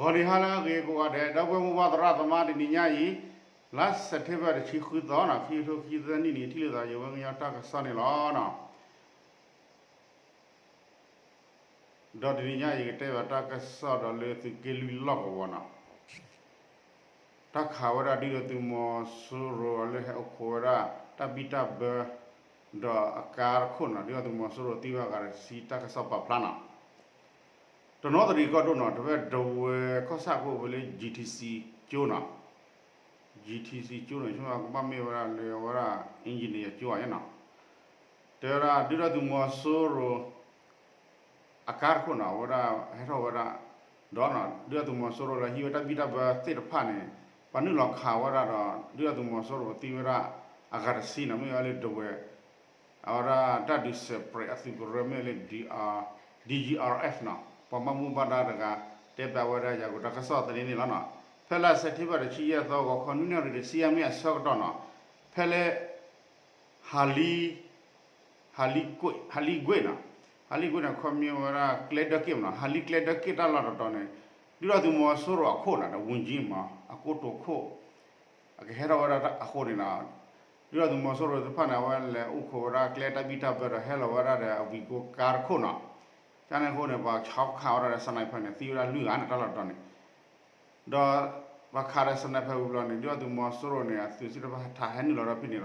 ဂီၤနံၤဟါလၢအဂ့ၤကိးဂၤဒဲး ဒီပုၢ်ဝဲၢ်မိၢ်ပၢ်သရၣ်သမါ တနံၤညါအံၤ လါစဲးပထ့ဘၢၣ် တဆံဃုသီန့ၣ် ခံကထိခံဆံသၢနံၣ်န့ၣ် ထံၣ်လိာ်သးယဝဲကညီတၢ်ကစီၣ်န့ၣ်လီၤ. ဒီးတနံၤညါအံၤ ကတဲဘၣ်တၢ်ကစီၣ်ဒီးလၢသုးက့လွံၢ်လီၢ်ကဝီၤန့ၣ် တၢ်ခးဝဲဒၣ်ဒုၣ်ဒါသုးမီၤစိရိၤလၢဟဲအိၣ်ခိးဝဲဒၣ် တၢ်ဘံၣ်တၢ်ဘၢ ဒီးအကါတခိၣ်န့ၣ် ဒုၣ်ဒါသုးမီၤစိရိၤသံဝဲအဂၤတဆံ တၢ်ကစီၣ်ပာ်ဖျါန့ၣ် တနီသရံၣ်ကီၢ်ဒိၣ်န့ၣ် တဝဲဒဝဲၢ်ကီၢ်ဆၣ်အခိၣ်ဖဲလၢ G T C ကၠိန့ၣ် G T C ကၠိန့ၣ် ဆိကမိၣ်ကဘၣ်မ့ၢ်ဝဲဒၣ်လၢအဝဲဒၣ် engineer ကၠိဧါန့ၣ် တဲဝဲဒၣ်ဒုၣ်ဒါသုးမီၤစိရိၤ အကါတခိၣ်န့ၣ် အဝဲဒၣ်ဟဲထီၣ်ဝဲဒၣ် ဒီးဒုၣ်ဒါသုးမီၤစိရိၤလၢဟံးဝဲတၢ်ဘံၣ်တၢ်ဘၢသ့ၣ်တဖၣ်န့ၣ် ပှၤနုာ်လီၤခးဝဲဒၣ်ဒီး ဒုၣ်ဒါသုးမီၤစိရိၤသံဝဲဒၣ် အဂၤတဆံန့ၣ် မ့ၢ်ဝဲလၢဒဝဲၢ် အဝဲဒၣ်တၢ်ဒုးစဲးပြဲးအသုးကရၢမ့ၢ်လၢ D G R F န့ၣ် ပှၤဘၣ်မူဘၣ်ဒါတဂၤ တဲဘၣ်ဝဲဒၣ်ယၤကိာ်တၢ်ကစီၣ်သန့န့ၣ်လီၤန့ၣ်. ဖဲလါစဲးပထ့ဘၢၣ် တဆံယဲၢ်သီ ဂီၤခီနွံနၣ်ရံၣ်တဆံယဲၢ်မံးနံးအဆၢကတီၢ်န့ၣ် ဖဲလၢ ဟးလံ ဟးလံကွ့ၣ် ဟးလံကွ့ၣ်န့ၣ် ဟးလံကွ့ၣ်န့ၣ် ခီဖျိဝဲဒၣ်ကျဲဒၢက့ၣ်မ့ၢ်န့ၣ် ဟးလံကျဲဒၢက့ၣ်တၢ်လီၢ်တတီၤန့ၣ် ဒုၣ်ဒါသုးမီၤစိရိၤအခိၣ်န့ၣ် ဒီး ဝူၤကၠံမ့ၢ် အကိတိာ်ခိၣ် အကဟဲထီၣ်ဝဲဒၣ်အဃိန့ၣ်ဒီး ဒုၣ်ဒါသုးမီၤစိရိၤသ့ၣ်တဖၣ်န့ၣ် အဝဲလဲၤအိၣ်ခိးဝဲဒၣ်ကျဲတၢ်ဘံၣ်တၢ်ဘၢဒီးဟဲလီၤဝဲဒၣ်ဒီးအဝံၣ်ကိကါတခိၣ်န့ၣ် ကန့ၣ်အဃိန့ၣ် ပှၤဆီခးဝဲဒၣ်ဒီး sniper န့ၣ် သံဝဲဒၣ်လွံၢ်ဂၤန့ၣ် တၢ်လီၢ်တတီၤန့ၣ် ဒီးပှၤခးဒီး sniper ဝံၤဘျီန့ၣ် ဒုၣ်ဒါသုးမီၤစိရိၤန့ၣ် အသုးသ့ၣ်တဖၣ်ထးဟဲနုာ်လီၤဒီးဖဲန့ၣ်ဒီး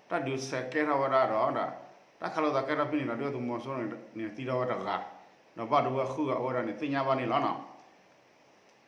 တၢ်ဒုးစဲးကဲထီၣ်ဝဲဒၣ်ဒီး တၢ်ခးလိာ်သးကဲထီၣ်ဖဲန့ၣ်ဒီး ဒုၣ်ဒါသုးမီၤစိရိၤန့ၣ် သံထီၣ်ဝဲတဂၤ ဒီးဘၣ်ဒိဝဲဃုဂၤအိၣ်ဝဲဒၣ်န့ၣ် သ့ၣ်ညါဘၣ်န့ၣ်လီၤန့ၣ်.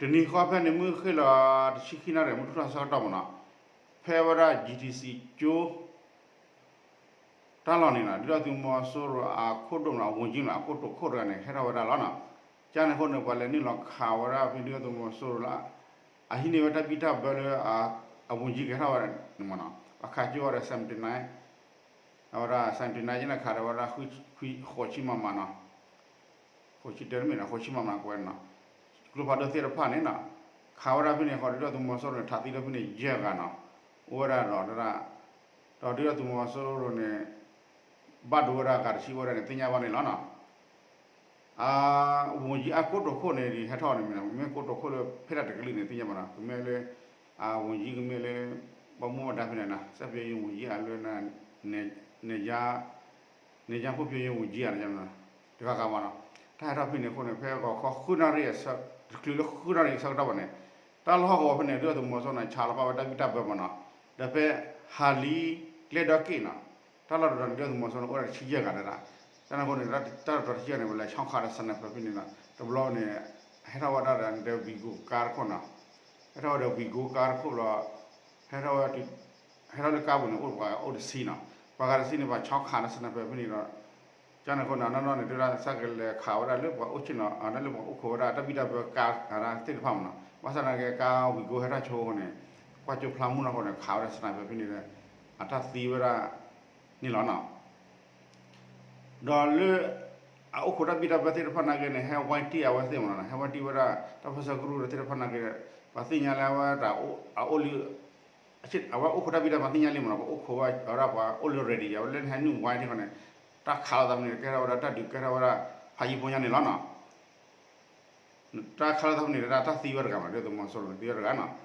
တနံၤဃီဖဲန့ၣ် မုၢ်ဃ့ၢ်လီၤတဆံခံနၣ်ရံၣ် မုၢ်ထူၣ်ထီၣ်ဆၢကတီၢ်မ့ၢ်န့ၣ် ဖဲဝဲဒၣ် G T C ကၠိ တၢ်လီၢ်န့ၣ်လီၤ ဒုၣ်ဒါသုးမီၤစိရိၤအခိၣ်ဒိၣ်မ့ၢ်န့ၣ် အဝူၤကၠံမ့ၢ်န့ၣ် အကိတိာ်ခိၣ်တဂၤန့ၣ် ဟဲထီၣ်ဝဲဒၣ်လီၤန့ၣ်. ကန့ၣ်အဃိန့ၣ် ပှၤလဲၤနုာ်လီၤခးဝဲဒၣ်ဖဲဒုၣ်ဒါသုးမီၤစိရိၤလၢ အဟံးန့ၢ်ဝဲတၢ်ဘံၣ်တၢ်ဘၢလၢ အဝူၤကၠံကဟဲထီၣ်ဝဲဒၣ်န့ၣ်မ့ၢ်န့ၣ် ပှၤခးကၠိဝဲဒီး seventy nine အဝဲဒၣ် seventy nine ကန့ၣ်ခးဒီးဝဲဒၣ် ဃိးဆံမမန့ၣ် ဃိးဆံတမ့ၢ်န့ၣ် ဃိးဆံမမကွဲန့ၣ် ကျိဖးဒိၣ်သ့ၣ်တဖၣ်န့ၣ် ခးဝဲဒၣ်ဖဲန့ၣ်ဃီ ဒုၣ်ဒါသုးမီၤစိရိၤန့ၣ် ထးသံဒီးဖဲန့ၣ်ယဲၢ်ဂၤန့ၣ် အိၣ်ဝဲဒၣ်ဒီး ဒီးဒုၣ်ဒါသုးမီၤစိရိၤန့ၣ် ဘၣ်ဒိဝဲဒၣ်အဂၤတဆံဝဲဒၣ်န့ၣ် သ့ၣ်ညါဘၣ်န့ၣ်လီၤန့ၣ်. အဝူၤကၠံအကိတိာ်ခိၣ်န့ၣ် ဟဲထီၣ်န့ၣ်မ့ၢ်န့ၣ် မ့ၢ်ကိတိာ်ခိၣ်လၢဖဲဒၣ်တကလုာ်န့ၣ် သ့ၣ်ညါဘၣ်န့ၣ် ကမ့ၢ်လၢ အဝူၤကၠံကမ့ၢ်လၢ ဘၣ်မူဘၣ်ဒါဖဲန့ၣ် စက်ပျိုးရေးဝန်ကြီး အလၢ နယ်ခြား နယ်ခြားဖွံ့ဖြိုးရေးဝန်ကြီး တဂၤဂၤမ့ၢ်န့ၣ် တၢ်ဟဲထီၣ်ဖဲန့ၣ်အဃိန့ၣ် ဖဲဂီၤခီဃုနၣ်ရံၣ် တချုးလၢဃုနၣ်ရံၣ်အဆၢကတီၢ်ဘၣ်န့ၣ် တၢ်လီၢ်ဟီၣ်ကဝီၤဖဲန့ၣ် ဒုၣ်ဒါသုးမီၤစိရိၤန့ၣ် ဆးလီၤပာ်ဝဲတၢ်ဘံၣ်တၢ်ဘၢမ့ၢ်န့ၣ် ဒီးဖဲ ဟးလံကျဲဒၢက့ၣ်န့ၣ် တၢ်လီၢ်တတီၤန့ၣ် ဒုၣ်ဒါသုးမီၤစိရိၤန့ၣ် အိၣ်ဝဲဒၣ်တဆံယဲၢ်ဂၤဒၣ် တၢ်န့ၣ်အဃိန့ၣ် တၢ်လီၢ်တတီၤတဆံယဲၢ်န့ၣ် ပှၤလဲၤဆီခးဒီး sniper ဖဲန့ၣ်ဒီး တဘျီန့ၣ် ဟဲထီၣ်ဝဲဒၣ်ဒီး ဝံၣ်ကိကါတခိၣ်န့ၣ် ဟဲထီၣ်ဝဲဒီးဝံၣ်ကိကါတခိၣ်ဘျီ ဟဲထီၣ်ဝဲ ဟဲထီၣ်လၢကါပူၤန့ၣ် အိၣ်ပှၤအိၣ်တဆံန့ၣ် ပှၤဂၤတဆံန့ၣ် ပှၤဆီခးဒီး sniper ဖဲန့ၣ်ဒီး ကန့ၣ်အဃိန့ၣ် နီၢ်နီၢ်န့ၣ် ဒုၣ်ဒါစ့ၢ်ကီးလဲၤခးဝဲဒၣ်လၢပှၤအိၣ်ဆ့ၣ်နီၤ လၢပှၤအိၣ်ခိးဝဲဒၣ်တၢ်ဘံၣ်တၢ်ဘၢကါသ့ၣ်တဖၣ်မ့ၢ်န့ၣ် ဘၣ်ဆၣ်သနာ်က့ ကါဝံၣ်ကိဟဲထီၣ်ဆိအဃိန့ၣ် ကွၢ်ကၠိဖျါမုၢ်နီၢ်အဃိန့ၣ် ခးဝဲဒၣ် sniper ဖဲန့ၣ်ဒီး အတၢ်သံဝဲဒၣ်န့ၣ်လီၤန့ၣ်. ဒီးလၢ အအိၣ်ခိးတၢ်ဘံၣ်တၢ်ဘၢသ့ၣ်တဖၣ်နာ်က့န့ၣ် ဟဲဝဲတံၢ်အဝဲသ့ၣ်မ့ၢ်န့ၣ် ဟဲဝဲတံၢ်ဝဲဒၣ် တၢ်ပၢၢ်ဆၢကရူၢ်သ့ၣ်တဖၣ်နာ်က့ ပှၤသ့ၣ်ညါလၢအဝဲဒၣ် အအိၣ်လၢ အဝဲအိၣ်ခိးတၢ်ဘံၣ်တၢ်ဘၢသ့ၣ်ညါလံမ့ၢ်န့ၣ် ပှၤအိၣ်ခိးဝဲဒၣ်ပှၤအိၣ်လၢ ready အဝဲလၢနဟဲနုာ်ဝဲတံၢ်ဃီန့ၣ် တၢ်ခးလိာ်သးဖဲန့ၣ် ကဲထီၣ်ဝဲဒၣ်တၢ်ဒုးကဲထီၣ်ဝဲဒၣ် ဖးယံၤဖိညါန့ၣ်လီၤန့ၣ်. တၢ်ခးလိာ်သးဖဲန့ၣ် တၢ်သံဝဲတဂၤမ့ၢ်န့ၣ် ဒုၣ်ဒါသုးမီၤစိရိၤန့ၣ် သံဝဲတဂၤန့ၣ်.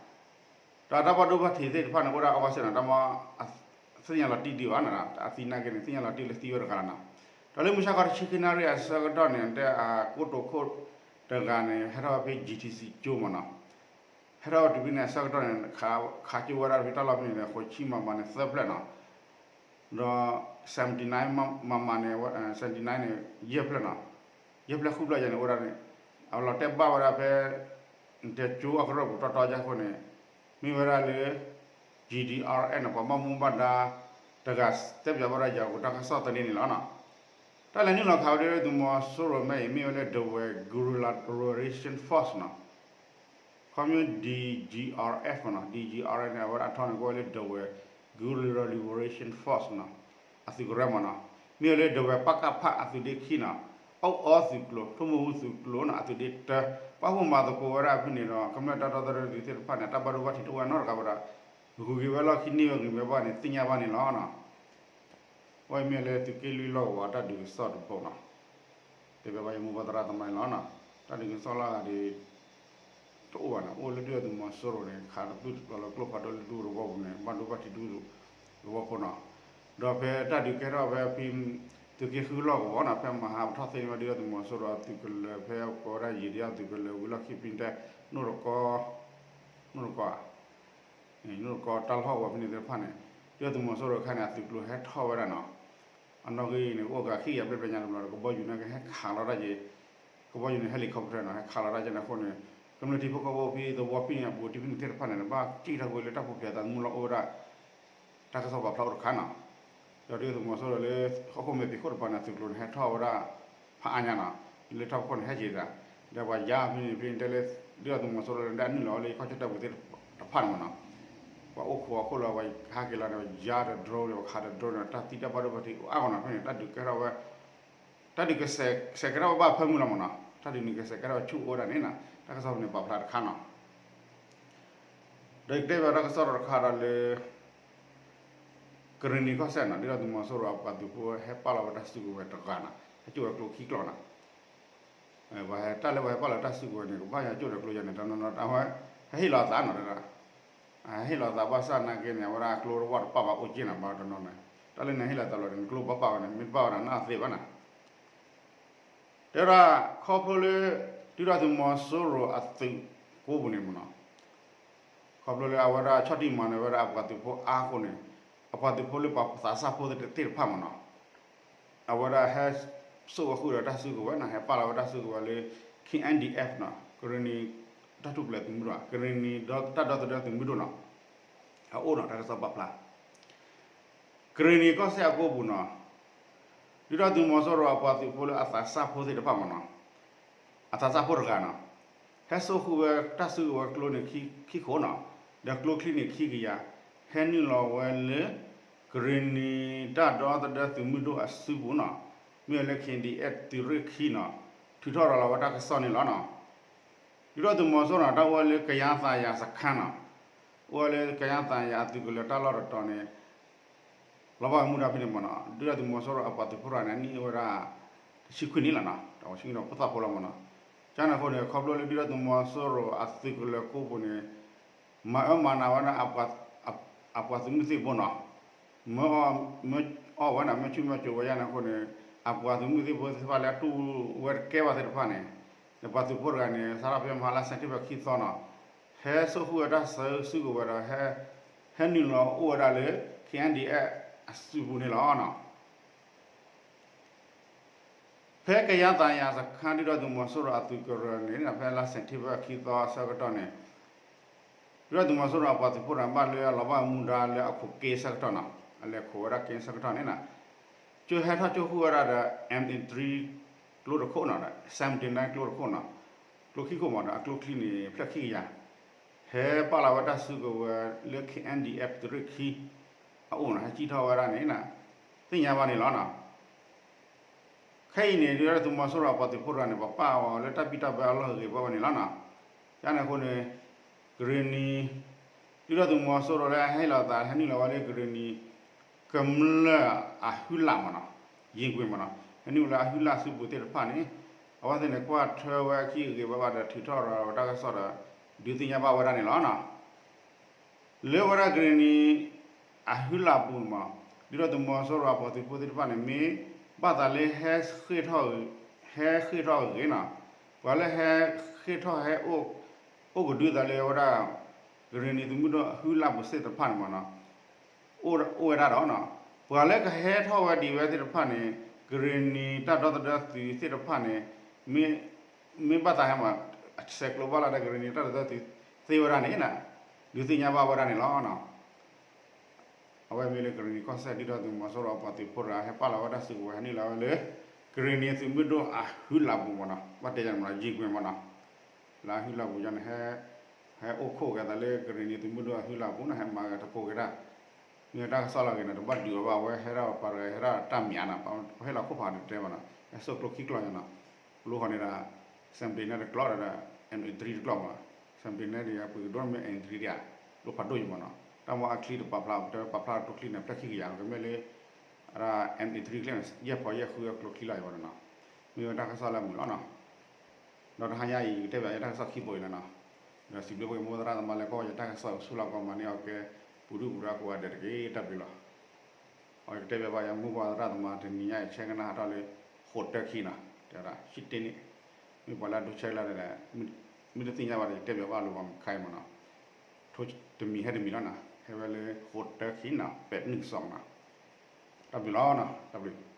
ဒီးတၢ်ဘၣ်ဒိဘၣ်ထံးသ့ၣ်တဖၣ်န့ၣ် အိၣ်ဝဲဒၣ်အီဘၣ်စ့ၢ်န့ၣ် တၢ်မ့ၢ် သ့ၣ်ညါလီၤတံၢ်ဒံးဘၣ်န့ၣ် အသံနာ်က့န့ၣ် သ့ၣ်ညါလီၤတံၢ်လၢသံဝဲတဂၤလီၤန့ၣ်. ဒီးလၢမုၢ်ဆါခီတဆံခံနၣ်ရံၣ်အဆၢကတီၢ်န့ၣ် တဲအကိတိာ်ခိၣ်တဂၤန့ၣ် ဟဲထီၣ်ဝဲဖဲ G T C ကၠိမ့ၢ်န့ၣ် ဟဲထီၣ်ဝဲတုၤဖဲန့ၣ်အဆၢကတီၢ်န့ၣ် ခးကၠိဝဲဒၣ်ဖဲတၢ်လီၢ်ဖဲန့ၣ် ဃိးဆံမမန့ၣ် သၢဖျၢၣ်န့ၣ် ဒီး seventy nine မမန့ၣ် seventy nine န့ၣ် ယဲၢ်ဖျၢၣ်န့ၣ် ယဲၢ်ဖျၢၣ်ဃုဖျၢၣ်ယဲန့ၣ် အိၣ်ဝဲဒၣ်န့ၣ် အလီၤတဲာ်ဘၣ်ဝဲဒၣ်ဖဲ နတဲကၠိအကရၢၢ်ပူၤတီတီယဲၢ်အဃိန့ၣ် မ့ၢ်ဝဲဒၣ်လၢ G D R F န့ၣ် ပှၤဘၣ်မူဘၣ်ဒါတဂၤတဲပၠးဝဲဒၣ်ယၤကိာ်တၢ်ကစီၣ်သန့န့ၣ်လီၤန့ၣ်. တၢ်လဲၤနုာ်လီၤခးဝဲဒၣ်ဒုၣ်ဒါသုးမီၤစိရိၤမ့ၢ်အံၤ မ့ၢ်ဝဲလၢ Dawei Guerrilla Liberation Force န့ၣ် ခီဖျိ D G R F မ့ၢ်န့ၣ် D G R F န့ၣ် အဝဲဒၣ်အထီန့ၣ် ကဲဝဲလၢ Dawei Guerrilla Liberation Force န့ၣ် အသုးကရၢမ့ၢ်န့ၣ် မ့ၢ်ဝဲလၢ Dawei ပကဖ အသုးဒ့ခံန့ၣ် အီၣ်အီသုးကျိၤ ထိၣ်မူဝူသုးကျိၤန့ၣ် အသုးဒ့တၢ ပာ်ဖှိၣ်မၤသကိးဝဲဒၣ်ဖဲန့ၣ်ဒီး ကမျၢၢ်တၢ်ဒီသဒၢသုးသ့ၣ်တဖၣ်န့ၣ် တၢ်ဘၣ်ဒိဘၣ်ထံးတအိၣ်ဝဲနီတဂၤဘၣ်ဒီး ဂုၤက့ၤဝဲလီၢ်ခံန့ၢ်ဝဲဂ့ၤဝဲဘၣ်န့ၣ် သ့ၣ်ညါဘၣ်န့ၣ်လီၤန့ၣ်. အဝဲမ့ၢ်လၢသုးက့လွံၢ်လီၢ်ကဝီၤတၢ်ဒုးကစီၣ်တဘိန့ၣ် တဲဘၣ်ယမိၢ်ပၢ်သရၣ်သမါန့ၣ်လီၤန့ၣ်. တၢ်ဒုးကစီၣ်လၢအဂၤဒီး တအိၣ်ဘၣ်န့ၣ် အိၣ်လၢဒုၣ်ဒါသုးမီၤစိရိၤန့ၣ် ခးတသူၣ်တပျီၤလၢကျိဖးဒိၣ်လၢဒူသဝီပူၤန့ၣ် ဘၣ်ဒိဘၣ်ထံးဒူသဝီဖိနီၤ. ဒီးဖဲတၢ်ဒုးကဲထီၣ်ဖဲဖဲ သုးက့ဃုလီၢ်ကဝီၤနီၤ ဖဲမဟါပထီၣ်သ့န့ၣ် ဒုၣ်ဒါသုးမီၤစိရိၤအသုးကလၢၤ ဖဲကိးဝဲဒၣ်ယံာ်ဒုၣ်ဒါသုးကလၢၤ ဝံၤလီၢ်ခံပံတဲ နိၣ်တကီ နိၣ်တကီ နိၣ်တကီတၢ်လီၢ်ကဝီၤဖဲန့ၣ်သ့ၣ်တဖၣ်န့ၣ် ဒုၣ်ဒါသုးမီၤစိရိၤအခါန့ၣ် အသုးကျိၤဟဲထီၣ်ဝဲဒၣ်နီၤ. အနီၣ်ဂံၢ်န့ၣ် အိၣ်ကးခံကယၤဘျဲၣ်ဘျဲၣ်ညါတဘျီဒီး ကဘီယူၤန့ၣ်ကဟဲခးလီၤတၢ်က့ၤ ကဘီယူၤန့ၣ် helicopter နီၤ ဟဲခးလီၤတၢ်က့ၤန့ၣ်အဃိန့ၣ် ကမျၢၢ်ထံဖိကီၢ်ဖိဖဲသဝီဖဲန့ၣ် အဘူးတံၢ်ဖဲန့ၣ်သ့ၣ်တဖၣ်န့ၣ် ဘၣ်စံၣ်ထီၣ်ကွံာ်လၢတၢ်ပူၤဖျဲးအသးသမူလီၤအိၣ်ဝဲဒၣ် တၢ်ကစီၣ်ပာ်ဖျါအိၣ်တခါနီၤ. ဒီးဒုၣ်ဒါသုးမီၤစိရိၤလၢ ဟီၣ်ခိၣ်မဲာ်ဖံးခိၣ်တပၤန့ၣ် သုးကျိၤန့ၣ်ဟဲထီၣ်ဝဲဒၣ် ဖးအါညါနီၤ လၢထီၣ်ဖီခိၣ်န့ၣ်ဟဲက့ၤတၢ် ဒီးပှၤယါဖဲန့ၣ်ဖဲန့ၣ်တဲလၢ ဒုၣ်ဒါသုးမီၤစိရိၤလၢဒၣ်နုာ်လီၤဝဲလၢယခီၣ်ဆၢတၢ်ပူၤသ့ၣ်တဖၣ်န့ၣ်မ့ၢ်နီၤ ပှၤအိၣ်ခိးအခိၣ်လီၤ ပှၤဟးက့ၤလီၤန့ၣ် ပှၤယါဒီး drone န့ၣ် ပှၤခးဒီး drone န့ၣ် တၢ်သံတၢ်ဘၣ်ဒိဘၣ်ထံးအိၣ်အါဂီၢ်နီၤ ဖဲန့ၣ် တၢ်ဒုးကဲထီၣ်ဝဲ တၢ်ဒုးကစဲးကဲထီၣ်ဝဲဘၣ်ဖၢမုၢ်လီၤမ့ၢ်နီၤ တၢ်ဒုးန့ၣ်ကစဲးကဲထီၣ်ဝဲဆူၣ်အိၣ်ဝဲဒၣ်န့ၣ်နီၤ တၢ်ကစီၣ်ဖဲန့ၣ်ပာ်ဖျါတခါနီၤ. ဒီးယကတဲဘၣ်တၢ်ကစီၣ်တခါဒီးလၢ ကရ့ၣ်နံၤကီၢ်စဲၣ်နီၤ ဒုၣ်ဒါသုးမီၤစိရိၤအပှၤသုးဖိဟဲပာ်လီၤဝဲတၢ်စုကဝဲၤတဂၤနီၤ ဟဲကၠိၣ်ဝဲကျိခံကျိနီၤ ပှၤဟဲတၢ်လၢပှၤဟဲပာ်လီၤတၢ်စုကဝဲၤန့ၣ် ကဘၣ်ယၤကၠိၣ်ဒီးကျိယၤန့ၣ် တနီၤနီၤ အဝဲ ဟဲဟ့ၣ်လီၤအသးနီၤ ဟဲဟ့ၣ်လီၤအသးဘၣ်ဆၣ်နာ်က့န့ၣ် အဝဲဒၣ်ကျိတဝၢ်တပာ်ဘၣ်အိၣ်က့နီၤ ဘၣ်တနီၤန့ၣ် တၢ်လၢနဟ့ၣ်လီၤအသးလီၤန့ၣ် နကျိဘၣ်ပာ်ဝဲန့ၣ် မ့ၢ်တပာ်ဝဲဒၣ်နအသ့ဘၣ်နီၤ တဲဝဲဒၣ် ခီဖျိလၢ ဒုၣ်ဒါသုးမီၤစိရိၤအသုးကိးပူၤန့ၣ်မ့ၢ်နီၤ ခီဖျိလၢအဝဲဒၣ်ဆီၣ်တံၢ်မၤနၢၤဝဲဒၣ်အပှၤသုးဖိအါအဃိန့ၣ် အပှၤသုးဖိလၢပှၤသးစၢ်ဖိသ့ၣ်တဖၣ်မ့ၢ်နီၤ အဝဲဒၣ်ဟဲ စိာ်ဝဲဃုာ်ဒီးတၢ်စုကဝဲၤနီၤ ဟဲပာ်လီၤဝဲတၢ်စုကဝဲၤလၢ K N D F နီၤ ကရ့ၣ်နံၤတၢ်ထူၣ်ဖျဲးသုးမုၢ်ဒိၣ် ကရ့ၣ်နံၤတၢ်ဒီသဒၢသုးမုၢ်ဒိၣ်နီၤ အအိၣ်နီၤ တၢ်ကစီၣ်ပာ်ဖျါ ကရ့ၣ်နံၤကီၢ်စဲၣ်အကိးပူၤနီၤ ဒုၣ်ဒါသုးမီၤစိရိၤအပှၤသုးဖိလၢအသးစၢ်ဖိသ့ၣ်တဖၣ်မ့ၢ်နီၤ အသးစၢ်ဖိတဂၤနီၤ ဟဲစိာ်ဃုာ်ဝဲတၢ်စုကဝဲၤကျိန့ၣ်ခံခိၣ်နီၤ ဒီးကျိချံန့ၣ်ခံကယၤ ဟဲနုာ်လီၤဝဲလၢ ကရ့ၣ်နံၤတၢ်ဒီသဒၢသုးမုၢ်ဒိၣ်အစုပူၤနီၤ မ့ၢ်ဝဲလၢ K N D F သုးရ့ၣ်ခံနီၤ ထုးထီၣ်ရၤလီၤဝဲတၢ်ကစီၣ်န့ၣ်လီၤနီၤ ဒုၣ်ဒါသုးမီၤစိရိၤနီၤ တၢ်အိၣ်ဝဲလၢကယၤသးယၤစခါနီၤ အိၣ်ဝဲလၢကယၤသးယၤအသုးကလၢၤတၢ်လီၢ်တတီၤန့ၣ် လီၤဘၣ်မူဒါဖဲန့ၣ်မ့ၢ်နီၤ ဒုၣ်ဒါသုးမီၤစိရိၤအပှၤသုးဖိတဂၤန့ၣ် အနံၣ်အိၣ်ဝဲဒၣ် တဆံခွံနံၣ်လီၤနီၤ တဆံခွံဒီးဖိသၣ်ဖိလီၤမ့ၢ်နီၤ ကန့ၣ်အဃိန့ၣ် ခီဖျိလၢဒုၣ်ဒါသုးမီၤစိရိၤအသုးကလၢၤကိးပူၤန့ၣ် မၤအၢမၤနးဝဲဒၣ် အပှၤသုးမုၢ်သံၣ်ဘိနီၤ မၢအီၣ်ဝဲဒၣ် မၢဆူၣ်မၢစိးဝဲဒၣ်န့ၣ်အဃိန့ၣ် အပှၤသုးမုၢ်သံၣ်ဘိသ့ၣ်တဖၣ်လၢအတူၢ်ဝဲတကဲဘၣ်သ့ၣ်တဖၣ်န့ၣ် ဒီးပှၤသုးဖိတဂၤန့ၣ် စးထီၣ်ဖဲမဟါလါစဲးပထ့ဘၢၣ်ခံသီနီၤ ဟဲစိာ်ဃုာ်ဝဲတၢ်စုကဝဲၤဒီး ဟဲနုာ်လီၤအိၣ်ဝဲဒၣ်လၢ K N D F အစုပူၤန့ၣ်လီၤနီၤ ဖဲကယၤသးယၤစခါ ဒုၣ်ဒါသုးမီၤစိရိၤအသုးကရၢန့ၣ် ဖဲလါစဲးပထ့ဘၢၣ်ခံသီအဆၢကတီၢ်န့ၣ် ဒုၣ်ဒါသုးမီၤစိရိၤအပှၤသုးဖိတဂၤဘၣ်လၢအလီၤဘၣ်မူဒါလၢအခိးက့ၤဆၢကတီၢ်နီၤ အလဲၤခိးဝဲဒၣ်က့ၤဆၢကတီၢ်န့ၣ်နီၤ ကၠိဟဲထီၣ်ကၠိဃုာ်ဝဲဒၣ်ဒီး M eighty-three ကျိတခိၣ်နီၤ ဒီး seventy-nine ကျိတခိၣ်နီၤ ကျိခံခိၣ်မ့ၢ်ဒီး အကျိချံန့ၣ် ဖျၢၣ်ခံကယၤ ဟဲပာ်လီၤဝဲတၢ်စုကဝဲၤလၢ K N D F သုးရ့ၣ်ခံ အအိၣ်နီၤ ဟဲကံၣ်ထီၣ်ဝဲဒၣ်န့ၣ် သ့ၣ်ညါဘၣ်န့ၣ်လီၤနီၤ ခဲအံၤန့ၣ် ဒုၣ်ဒါသုးမီၤစိရိၤအပှၤသုးဖိတဂၤန့ၣ် ပှၤပာ်အီၤလၢတၢ်ဘံၣ်တၢ်ဘၢအလီၢ်ဂ့ၤဂ့ၤဘၣ်ဘၣ်န့ၣ်လီၤနီၤ. ယန့ၣ်အဃိန့ၣ် ကရ့ၣ်နံၤ ဒုၣ်ဒါသုးမီၤစိရိၤလၢအဟဲလီၤသး ဟဲနုာ်လီၤဝဲလၢကရ့ၣ်နံၤ ကမျၢၢ်အဟုလၢ်မ့ၢ်နီၤ ယံၤကွံာ်မ့ၢ်နီၤ ဟဲနုာ်လၢအဟုလၢ်စုပူၤသ့ၣ်တဖၣ်န့ၣ် အဝဲသ့ၣ်န့ၣ် ကွၢ်ထွဲဝဲအခံဂ့ၤဂ့ၤဘၣ်ဘၣ်ဒီး ထုးထီၣ်ရၤဝဲတၢ်ကစီၣ်ဒီး ဒုးသ့ၣ်ညါဘၣ်ဝဲဒၣ်န့ၣ်လီၤနီၤ. လၢဝဲဒၣ်ကရ့ၣ်နံၤ အဟုလၢ်ပူၤန့ၣ်မ့ၢ် ဒုၣ်ဒါသုးမီၤစိရိၤအပှၤသုးဖိသ့ၣ်တဖၣ်န့ၣ် မ့ၢ်ဘၣ်သးလၢ ဟဲဃ့ၢ်ထီၣ်အဂ့ၢ်နီၤ ပှၤလၢဟဲဃ့ၢ်ထီၣ်ဟဲ အိၣ်ကဒုသးလၢဝဲဒၣ် ကရ့ၣ်နံၤသုးမုၢ်ဒိၣ်အဟုလၢ်ပူၤသ့ၣ်တဖၣ်န့ၣ်မ့ၢ်နီၤ အိၣ်ဝဲဒၣ်ဒီး ပှၤလၢကဟဲထီၣ်ဝဲဒံးဝဲသ့ၣ်တဖၣ်န့ၣ် ကရ့ၣ်နံၤတၢ်ဒီသဒၢသုးသ့ၣ်တဖၣ်န့ၣ် မ့ၢ် မ့ၢ်ဘၣ်သးဟဲမး ဆဲးကျိးဘၣ်လၢ်ဒီးကရ့ၣ်နံၤတၢ်ဒီသဒၢသုးသ့ဝဲဒၣ်န့ၣ် ဒုးသ့ၣ်ညါဘၣ်ဝဲဒၣ်န့ၣ်လီၤ. အဝဲမ့ၢ်လၢကရ့ၣ်နံၤကီၢ်စဲၣ် ဒုၣ်ဒါသုးမီၤစိရိၤအပှၤသုးဖိတဂၤ ဟဲပာ်လီၤဝဲတၢ်စုကဝဲၤ ဟဲနုာ်လီၤဝဲလၢ ကရ့ၣ်နံၤသုးမုၢ်ဒိၣ်အဟုလၢ်ပူၤမ့ၢ်နီၤ ဘၣ်တဲယၤန့ၣ်မ့ၢ်နီၤ ယံၤကွံာ်မ့ၢ်နီၤ လၢအဟုလၢ်ပူၤယၤန့ၣ် ဟဲအိၣ်ခိးက့ၤသးလၢကရ့ၣ်နံၤသုးမုၢ်ဒိၣ်အဟုလၢ်ပူၤန့ၣ် ဟဲမၤက့ၤတကိးက့ၤတၢ် မ့ၢ်တၢ်ကစီၣ်လီၤဂ့ၤန့ၣ် တဘၣ်ဒုးအီၤဘၣ် အဝဲဟဲဒၣ်ပှၤတဂၤဟဲဒၣ်တၢ်မံၤနီၤ ပှၤဟဲလီၤခိၣ်ဖးဒုးတဲမ့ၢ်နီၤ ဟဲစိာ်ကျိခံကျိညါနီၤ ပလိၣ်ဃီန့ၣ်ဒီး seventy-nine တကျိဒီး M eighty-three တကျိမ့ၢ်နီၤ seventy-nine ဒ်ယၤပှ့ၤကဒိၣ်မ့ၢ် M eighty-three ဒ်ယၤ ဒိၣ်ဖးဒိၣ်ယမ့ၢ်နီၤ တၢ်မ့ၢ်အချံတပာ်ဖျါ ပှၤပာ်ဖျါကျိချံန့ၣ် ဖျၢၣ်ခံကယၤ ကမ့ၢ်လၢ အဒၣ် M eighty-three ကျိန့ၣ် ယဲၢ်ဖီယဲၢ်ဃုအကျိချံလီၤယမ့ၢ်နီၤ မ့ၢ်ဝဲတၢ်ကစီၣ်လၢအမုာ်လီၤနီၤ ဒီးတဟါညါအံၤ ကတဲဘၣ်ယဲတၢ်ကစီၣ်ခံဘိအံၤလီၤနီၤ ဒီးစံးဘျုးပှၤကညီသရၣ်သမါလၢကီၢ်ယတၢ်ကစီၣ်ဆူၣ်လီၤကီးမၤန့ၢ်အီၤကဲ ပူၤဒုၣ်ပူၤဒါကိးဂၤဒဲးတက့ၢ် တၢ်ဘျုးလီၤ. အကတဲဘၣ်ယမိၢ်ပှၢ်သရၣ်သမါတနံၤညါအံၤ ဆဲကနၣ်ဟးထီၣ်လၢ ဃိးတၢခံနီၤ တဲဝဲဒၣ် ရှံတ့န့ၣ် မ့ၢ်ပှၤလၢအဒိဆဲကလါဒီး မ့ၢ်တသ့ၣ်ညါဘၣ်ဒီး ယတဲဘၣ်ဘၣ်လိာ်မးခါအံၤမးနီၤ ထိတမံၤဟဲတမံၤလီၤနီၤ ဟဲဝဲလၢ ဃိးတၢခံနီၤ ပဲးနုာ်စီၤနီၤ တၢ်ဘျုးလီၤနီၤ တၢ်ဘျုး